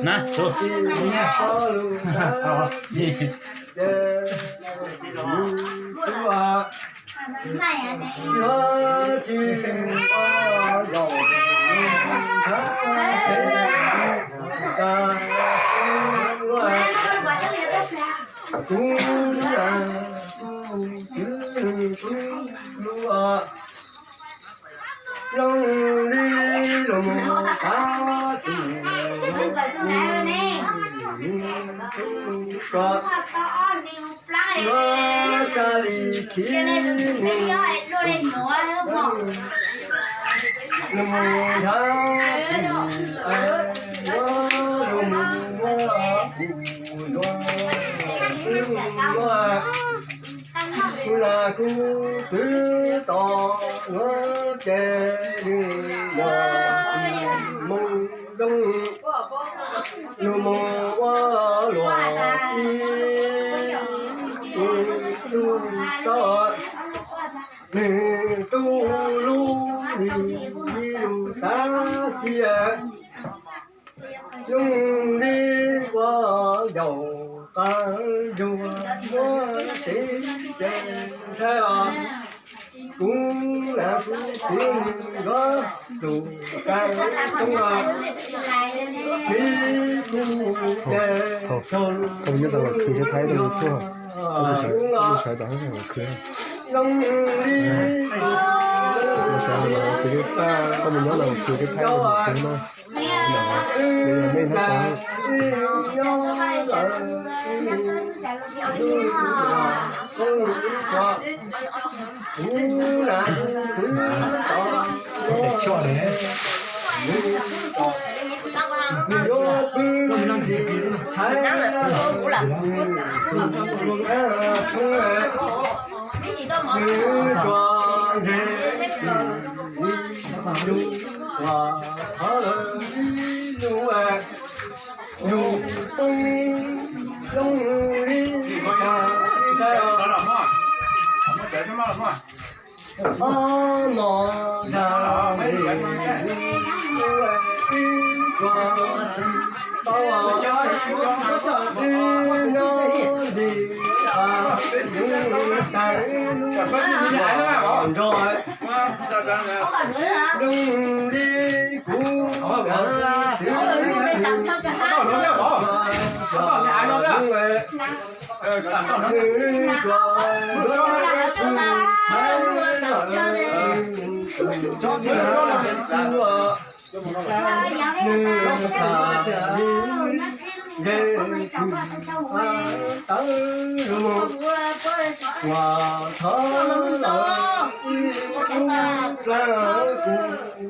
Na, tus. Zoo li los mus qab tus ko, yuav tsa li chiv mus, los mus nrhav kuv, yuav los mus muab kuv, yuav los mus muab kuv, na kuv txwv tos yuav ces nws yog tus moo zoo, nws mus ua luam ib, nws tu tso, nws tu lub, nws ib lub tag cia. Zoo li ua yaus qab ntuag muab txiv ces ntshai os. Kuv na kuv txiv nws nrov tus kab toob os, txiv kuv ces tau nyob tau los khwv thiab thaib tau nws tuaj, tau nws sawv tau los khwv. Zoo li koj mus nyob los khwv thiab thaib tau nws khwv no. Yus poob zoo li, ob no dag li, ib tug tau ib no di, tais nrog zoo li kuv,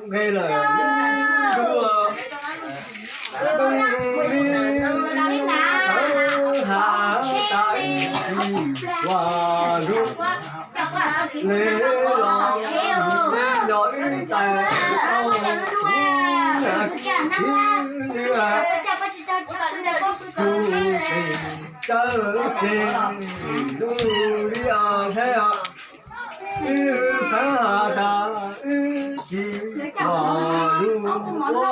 nqe lawm, ntuj, tau li ha tas ua lub le los yog ib tais tau kuv, kuv tus txiv caw ces zoo li os, saib os. Wb xav has tas wb tsis kom lub ua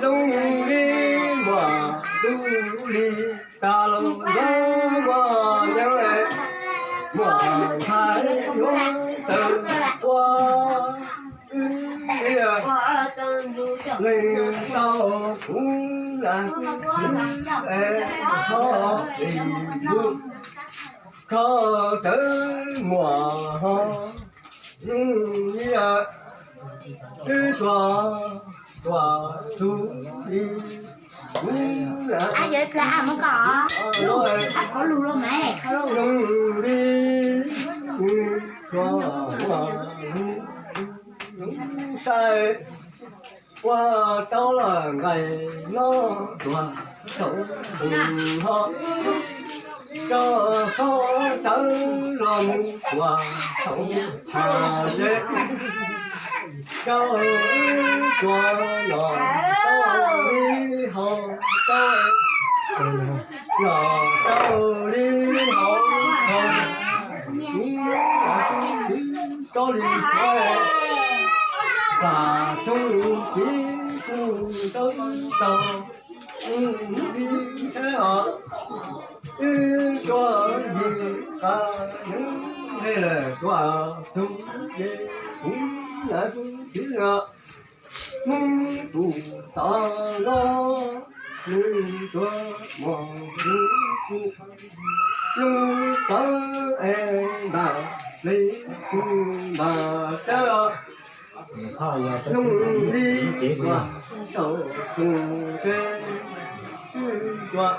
zoo li muam tub li, tas los nrog muam nyob, muam ntxhais yuav tawm ua, wb leej tau kuv, es ho es lub kho tawv muam ho, wb tuaj tuaj txug li, kuv, a, yog ib plag a muab koj, a, qhov lus los mas, qhov lus zoo li, wb tuaj tuaj sai, ua tau lawm nqaij no tuaj saum ho, rau kho tawv los mus tuaj saum ha ze, rau tuaj los rau li ho, rau los rau li ho ho. Tso li tsuav, vam tsoom txiv kuj ntawd tau, wb saib os, wb tsuav yim qab, wb le lawm tsuav txug ces kuv nam kuv txiv os, Hmoob tus tod los, nws tsuas muaj nws kuj zoo tawv es ntam li kuj ntam cawv os. Zoo li tsuav saum txug teb, wb tsuav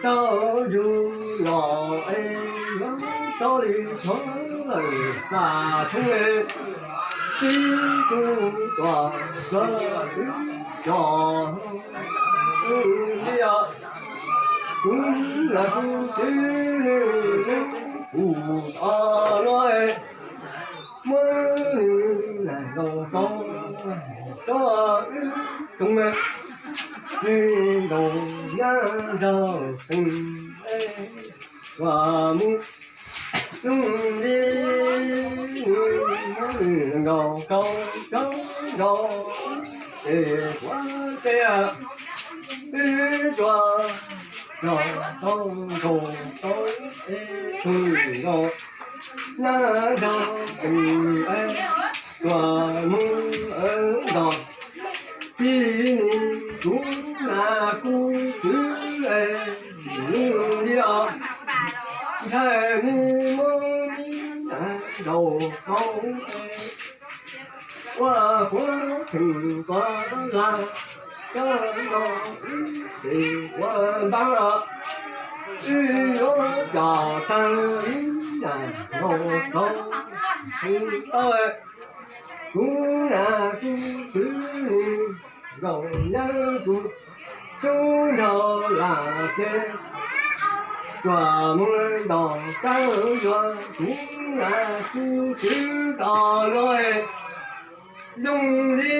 tau yug los es yuav tso li tshov lawm xa tshoob es, tib tug tsuas txog wb cov li os. Kuv los kuv twb nws nws kuj tod los es, muab nws nkaus tau tso wb tsoom me, nws nkaus nyab nrog teev es, tsuas mus zoo li nws muab nws nkaus tau tso nkaus es kuv teb wb tsuas tso tau nkaus tau es tug nkaus nyab nrog teev es, tsuas mus nto tib ni kuv nam kuv twb es, zoo li os, ntshai nws muab nws nkaus tau es, ua puav theem koj lam coj los wb ces ua npab los, wb yuav coj tag wb nam nkaus tau tau, kuv nam kuv twb nkaus nyab kuv tub nrog lam ces, tsuas mus nto kab zuag kuv nam kuv twb nto los es, zoo li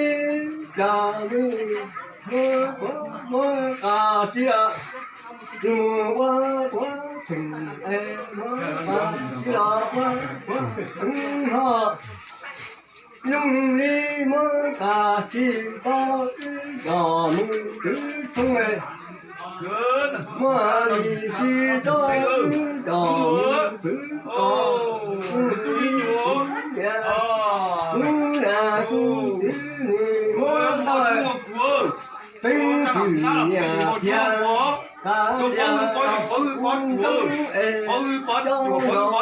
cas nws muab puav muab qas tsia, nws mus ua puav theem es muab qas tsia puav puav theem ho, zoo li muab qas tsis tau wb cov mus kwv tshoob es, muab li tsis tso wb cov mus kwv tshoob, kuv nam kuv twb nws muab tau teeb kwm niam thiab qab tias kuv ntub es coj los wb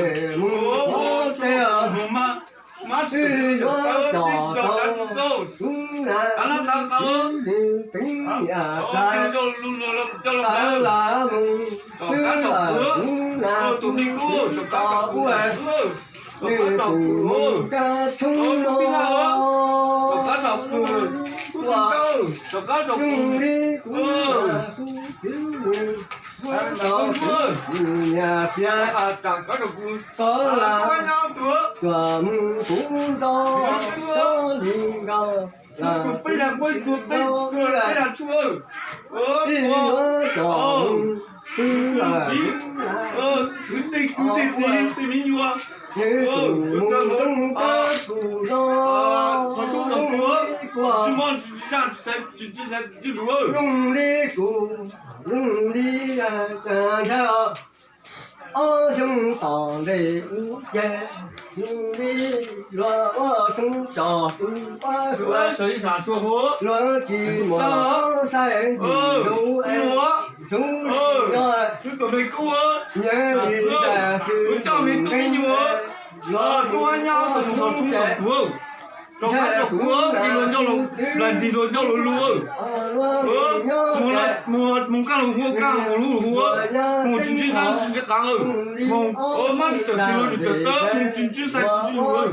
es mus ua teb os, wb yuav coj tau kuv nam kuv twb nws teeb niam thiab qab lam mus twb kuv nam kuv twb tau ua nws tus mus kab tshoob no, zoo li kuv nam kuv twb nws tau kuv niam thiab qab lam, tsuas mus kuv nto tau li nkaus lam kuv tau ib yuav coj mus twb lam kuv nam kuv ua nws tus mus zoo kab tus no, zoo li kuv, zoo li kuv, zoo li cas ntshai os. Ob xyoo tom ntej ub ces zoo li luag ua tshoob coj kuv pab luag, luag tsis muaj saib ntsis lub es, tshoob yog nyias li cas xwb, luag tub nyob tus mus tshoob txog kuv, rov qab coj kuv tig luag coj los, nplaig tig luag coj los lug, mus nqaj los hu, kaj mus lub hu, mus tsis ntsib nab tsis ntsib qav, mus mab tsis tawm tig luag tsis tawm tawb, mus tsis ntsib saib tsis ntsib lug,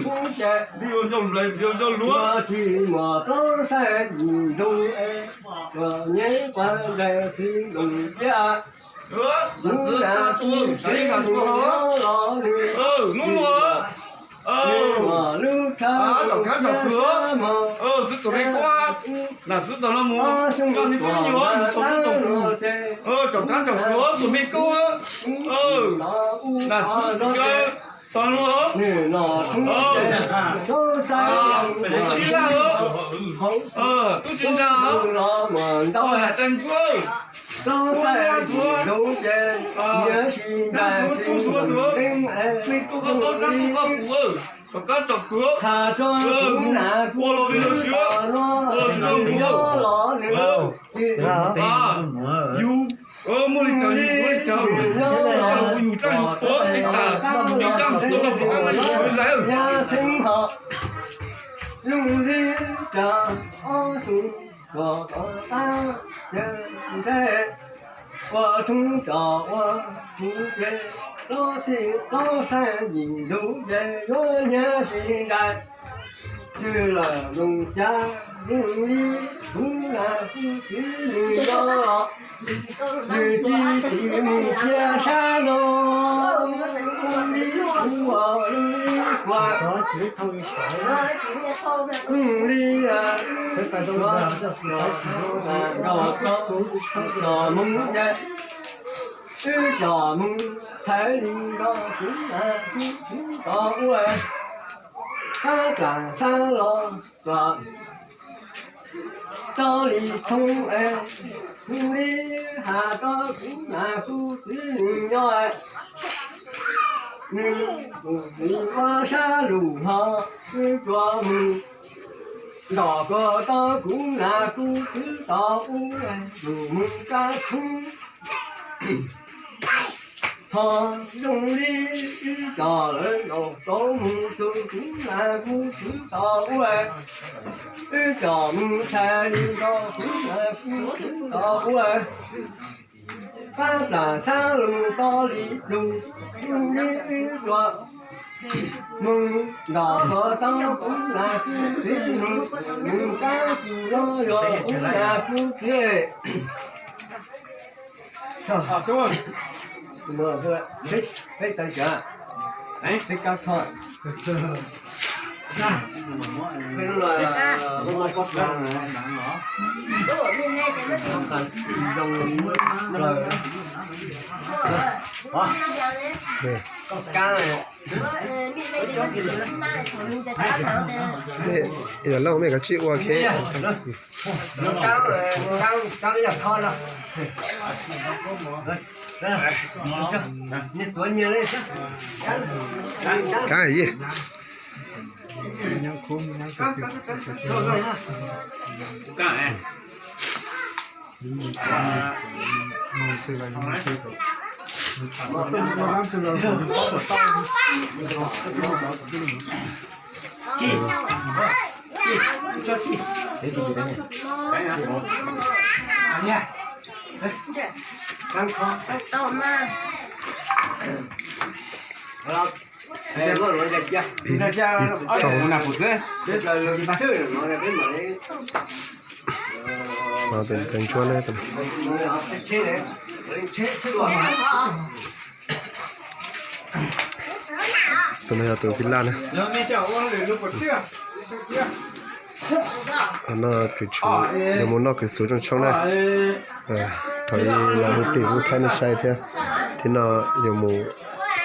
tig luag coj los nplaig tig luag coj los lug. Hnub no, tom kab tom kub, nam txiv tom no mus, koj me tub me nyuam mus txog tub tom kub, tom kab tom kub, tus me kub, nam txiv Tub tsis ntsa, ntau lam tag ntsuab, tub suav, tub suav, tub suav, tub suav, koj tub koj pum, koj tub koj pum, ua los vim los sis, ua los sis los kuv, yus muaj li cas yus yuav li cas, yus tsa yus qhuav li cas, yus tsa mus tau los kuv, yus lawm. Ua tshoob tso ua tshoob ces, plaub xeeb plaub xeeb yim ntuj ces yuav nyiam sib ntsais. Txwj lawm nplooj cab, nplooj li kuv nas kuv txiv nws nco los, nws ci tis mus cia sab no, nplooj li kuv ua lub kuam, nplooj li nrog mus ces, wb coj mus thaiv li nrog kuv nas kuv txiv tau ua, sab plam sab los los, tau li thoob es, kuv li has rau kuv nas kuv txiv nws nco, nws mus ua sab lug ho, wb tsuas mus nrog koj tau kuv nas kuv txiv tau ua, mus mus kab tshoob. Ho zoo li wb coj lawv los tau mus rau kuv nas kuv txiv tau ua, wb coj mus tshais li nrog kuv nas kuv txiv tau ua, sab plam sab lug tau li lug, zoo li wb tsuas mus nrog koj tau kuv nas kuv txiv, mus kab tshoob los yog kuv nas kuv txiv. Yog loj mej kav tsij ua ke. Kab yij. Tus ntsuab ne. Tus no yog tus tij laj na. No kws tsum yuav mus noj kws xuv rooj tshoob na. Thaum ub los hu plig hu thaij nej saib thiab. Thiab no yuav mus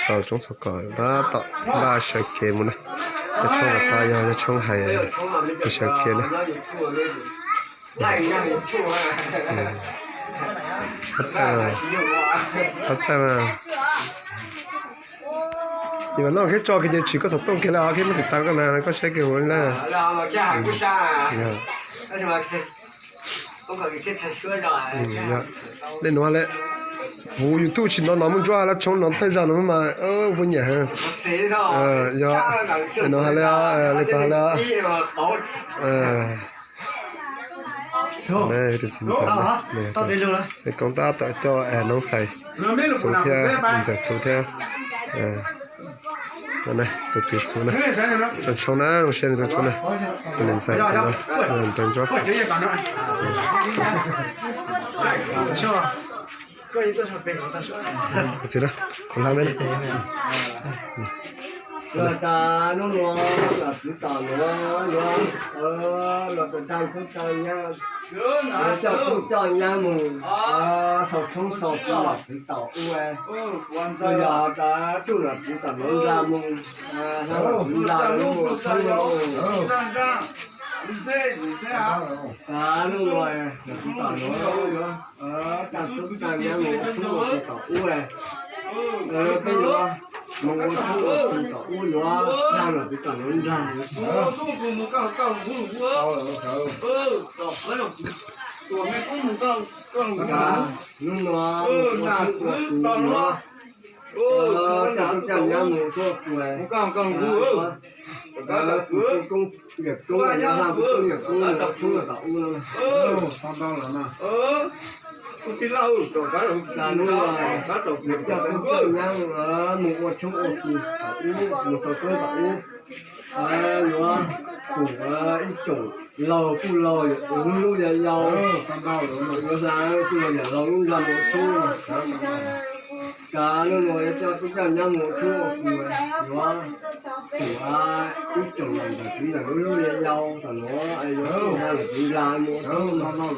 xaus tshoob xaus kos tab tom npaj sawv kev mus na. Yog tshoob kom tau, yog tshoob hais sawv kev na. Txhob txhawj, txhob txhawj mas. Yog no keb tso kiag ces tsis koj xov tooj kiag lawm, keb muab tiv tas koj na, koj saib kiag huv na. Lej nuav le, huv YouTube tsis nov nov muaj ntsuab lab tshoob no thawj zaug no mas puab nyiam. Yog, le nuav has le, le tau has le. Tus txiv ntxawm, koob tab tom coj noob xais xuv thiab, ntxawm xuv thiab. Tus txiv xuv na, rooj tshoob na, zoo siab rooj tshoob na, tus ntxawm no, ntawd ntsuab. Txiv na, kuv hla me na. Los tas hnub no los txwv tom nuav yuav los tas tag tub tag nyab, coj tub coj nyab mus sau tshoob sau paj los txwv tom ub. Los yog tas tub los txwv tom nuav nra mus, los txwv nra mus tshoob. Tas hnub no los txwv tom nuav yuav coj tub coj nyab mus ua tshoob ua kws tom ub. Peb yuav mus ua tshoob ua kws tom ub yuav nra los txwv tom nuav nra. Hnub no mus ua tshoob ua kws yuav coj tub coj nyab mus ua tshoob ua kws. Kuv koob yawm koob, kuv koob yawm koob, ua tshoob tom ub no. Tas hnub no yuav coj tub coj nyab mus ua tshoob ua kws tom ub, mus sau tshoob tom ub. Yuav pum ib tsoom laug kuj laug, hlub hlub yau yau, yuav hla kuj laug yawm laug lub nra mus ua tshoob. Cas hnub no yuav coj tub coj nyab mus ua tshoob ua kws, yuav pum ib tsoom niam txiv ntawm hlub hlub yau yau tom nuav, yuav pum hla lawm txiv nra mus ua tshoob no.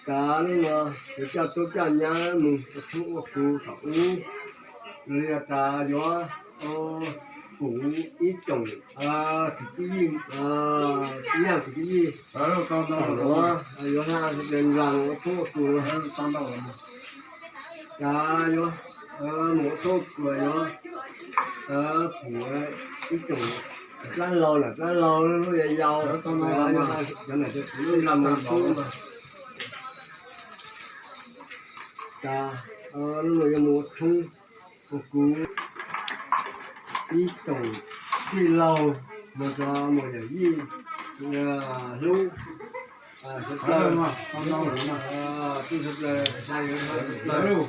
Cas hnub no yuav coj tub coj nyab mus ua tshoob ua kws tom ub, los yog tas yuav pum ib tsoom txiv kwj yij, ib yam txiv kwj yij tom nuav, yuav hla nra mus ua tshoob ua kws. Cas yuav mus ua tshoob ua kws yuav pum ib tsoom dlaab laug dlaab laug hlub yau yau, cov niam cov txiv lub nra mus ua tshoob. Cas hnub no yuav mus ua tshoob ua kws, ib tsoom tij laug mog, cov muam yawm yij hlub sawv dlawg, tij sawv dlawg, sawv dlawg.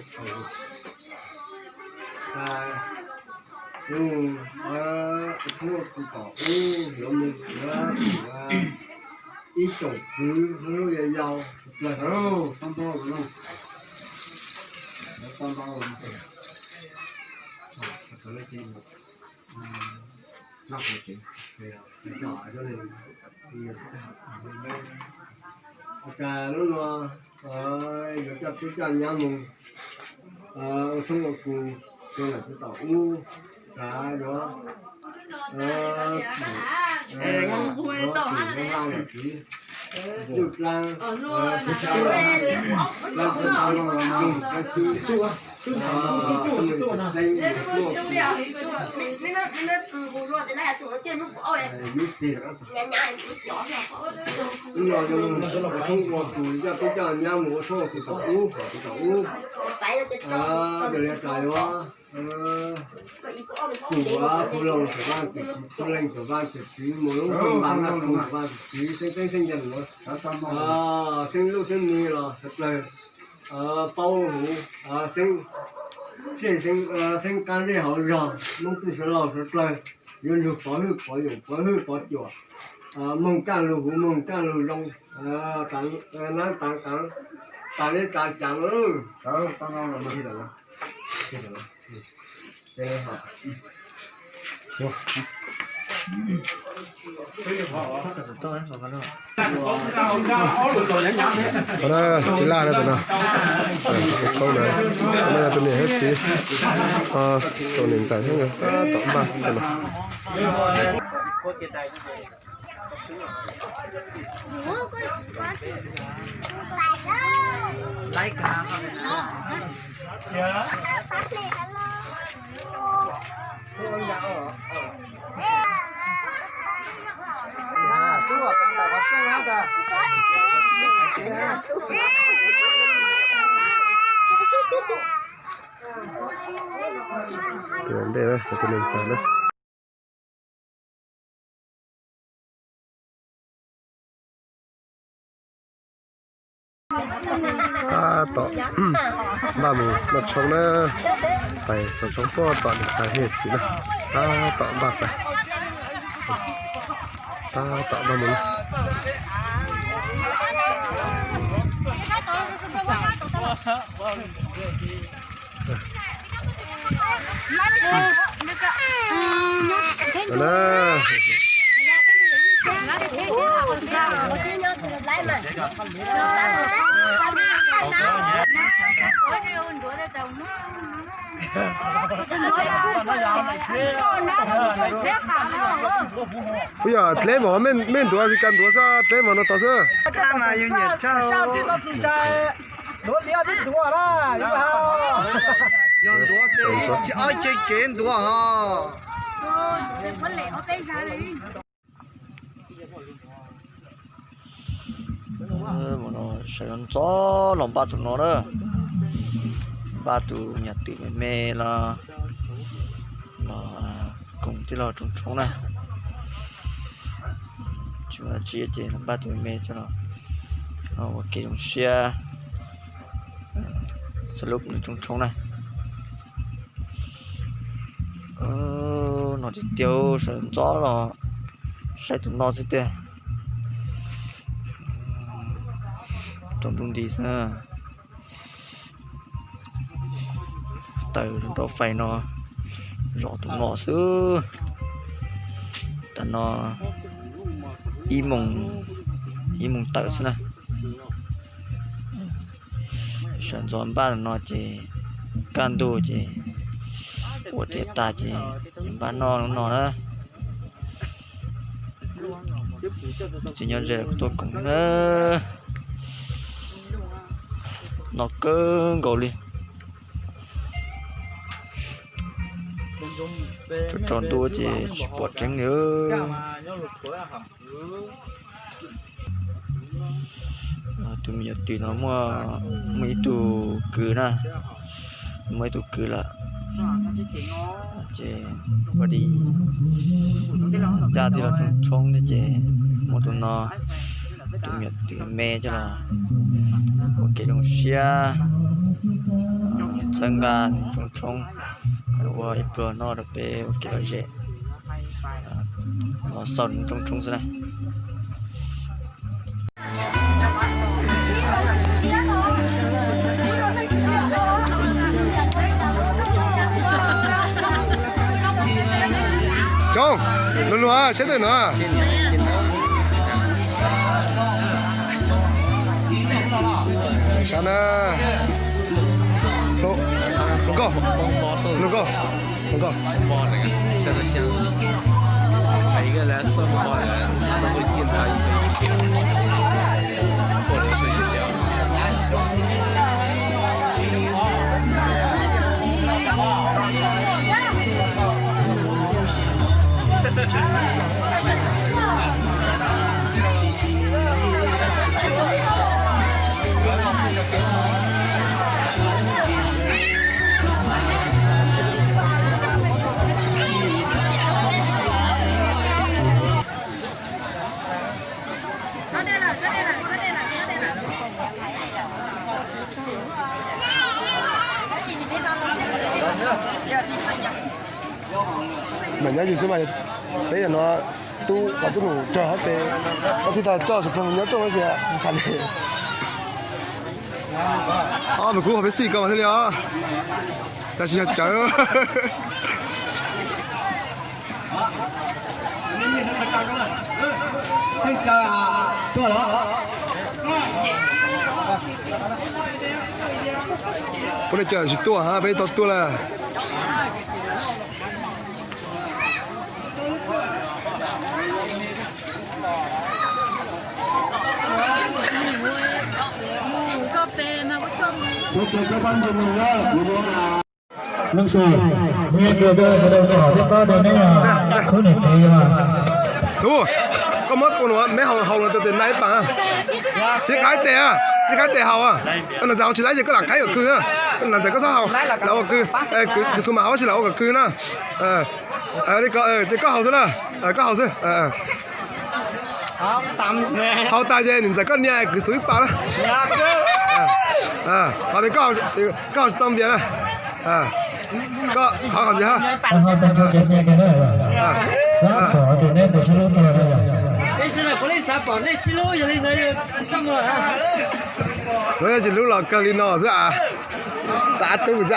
Ua tshoob ua kws tom ub yuav mus yuav ib tsoom kwv hlub yau yau sawv dlawg. Cas hnub no yuav coj tub coj nyab mus ua tshoob ua kws rau ntawm txiv tom ub, tas yuav pum yuav hla ntawm txiv ntuj dlaab, dlaab txhab, dlaab txhab, hnub no yuav mus ua tshoob ua kws coj tub coj nyab mus ua tshoob ua kws tom ub, tom ub. Yog li tas yuav pum kuv loos cov vaaj cov txiv, kuv leej cov vaaj cov txiv, mus lub npam naj tug cov vaaj cov txiv, xeeb txheeb xeeb ncaws, xeeb lub xeeb me los sawv dlawg paub huv, xeeb, xeeb qaab zej hauv zog, Moob txwj sawv laug sawv dlawg, yuav lug pov hwj pov yum pov hwj pov cuam, moog kaaj lug huv moog kaaj lug zoo, naab taav taav, tas zeb tas caav. Tus laj na, tus no, tus no yog tus niam thiab txiv, tus niam ntxawm thiab nkawd tab tom npaj tus no. Tus ntej na, tus neeg ntxawm na. Tab tom npaj mus noj tshoob na, pais xov tshoob puag tom niam tais niam txiv na, tab tom npaj pais, tab tom npaj mus na. Ua yog dleb mov, mej ntuav tsis kav ntuav xwb, dleb mov no tau xwb. Yog ntuav ces ob ceg kev ntuav ho. Sawv ntxov los npaj tus no na, npaj tus me nyuam twm me me los, los koom tij laug Tsoo Tshoob na. Tsis muaj dab tsi ces los npaj tus me me coj los ua kev zoo siab xab lub nws Tsoo Tshoob na. No tiag tiag, sawv ntxov los saib tus no xwb tiag. Rau ntuj nti xwb. Taws nrov fais no zov tus no xwb. Tas no ib moos, ib moos tawm xwb na. Sawv ntxov npaj no ces kaj ntug ces ua tiav tag ces npaj noj no na. Tsis nyob ze kuv tuaj koom na. No kawg nkaus li. Tsaus ntuj ces tsis pom tseeb li. Tus me nyuam twm no muaj, muaj ib tug kwv na, muaj ib tug kwv lawm. Ces ua li ncaj tij laug Tsoo Tshoob thiab ces muaj tus no, tus me nyuam twm me coj los ua kev zoo siab, txhawb nqa Tsoo Tshoob, ua ib pluag noj rau peb ua kev lom zem, los xaus Tsoo Tshoob xwb na. Coob, luag luag saib tej no. Saib na. Hluas nkauj, hluas nkauj, hluas nkauj. Mas nyob yus xwb mas, peb yog no tub qhov tub num rog hab tes, koj thiaj tau coj tsis ploog nyob rooj xwb tsis tas li. Ob, mas kub ho peb xij ko mas thiaj li os, tab sis yog cawv. Pub nej cawm tsis tuaj hab peb tau tuaj lawm. Leej Xus, nyiam nyiam rau hauv dej pob rau neb, khub niam txiv yog. Xus, koj muab tus nuav meb haus haus los tus tes nai ib paam. Tsis qhaib tes, tsis qhaib tes haus. Nam ntxawm haus tsis laib ces koj lam qhaib ua kwv na. Nam ntxawm koj txhob haus, lam ua kwv. Kwv Xus mas haus tsis lam ua kwv na. Ces koj haus xwb na, koj haus xwb. Haus tas ces nam ntxawm koj nias kwv Xus ib paam na. Haus tas koj haus tsis tau npias na. Koj qhov haus ntxiv hab. Lub tsis lub los kawg li no xwb as. Tav tub xwb as.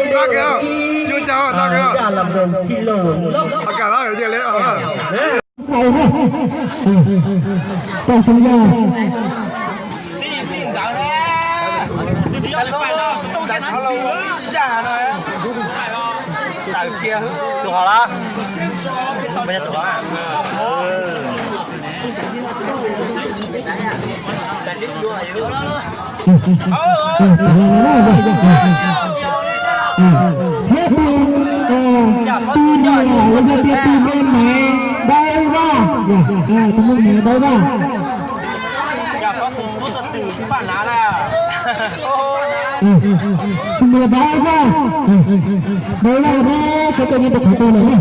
Dab kawg, cua cas dab kawg. Yaj Lam Doog Xi Loos Loj Kam Laj. Xaus na. Paj Xyooj Yaj. Tus hov lab. Thiab tus, tus niam los yog tias tus me maiv Dawb Vaj, tus me maiv Dawb Vaj. Tus me Dawb Vaj, Dawb Vaj na, sawv koj nyob rau qhov twg lawm na?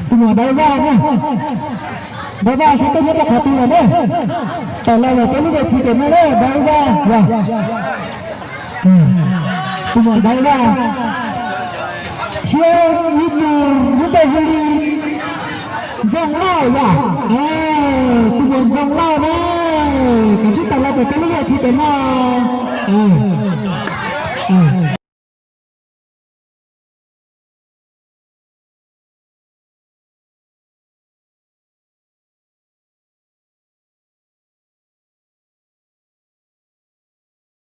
Tus me Dawb Vaj na, Dawb Vaj sawv koj nyob rau qhov twg lawm na? Tawm los lawm peb lub vej thib pem no na, Dawb Vaj yog. Tus muam Dawb Vaj thiab ib tug lub npe hu li Ntxoog Lauj yog. Tus muam Ntxoog Lauj na, kav tsij tawm los pem peb lub vej thib pem no.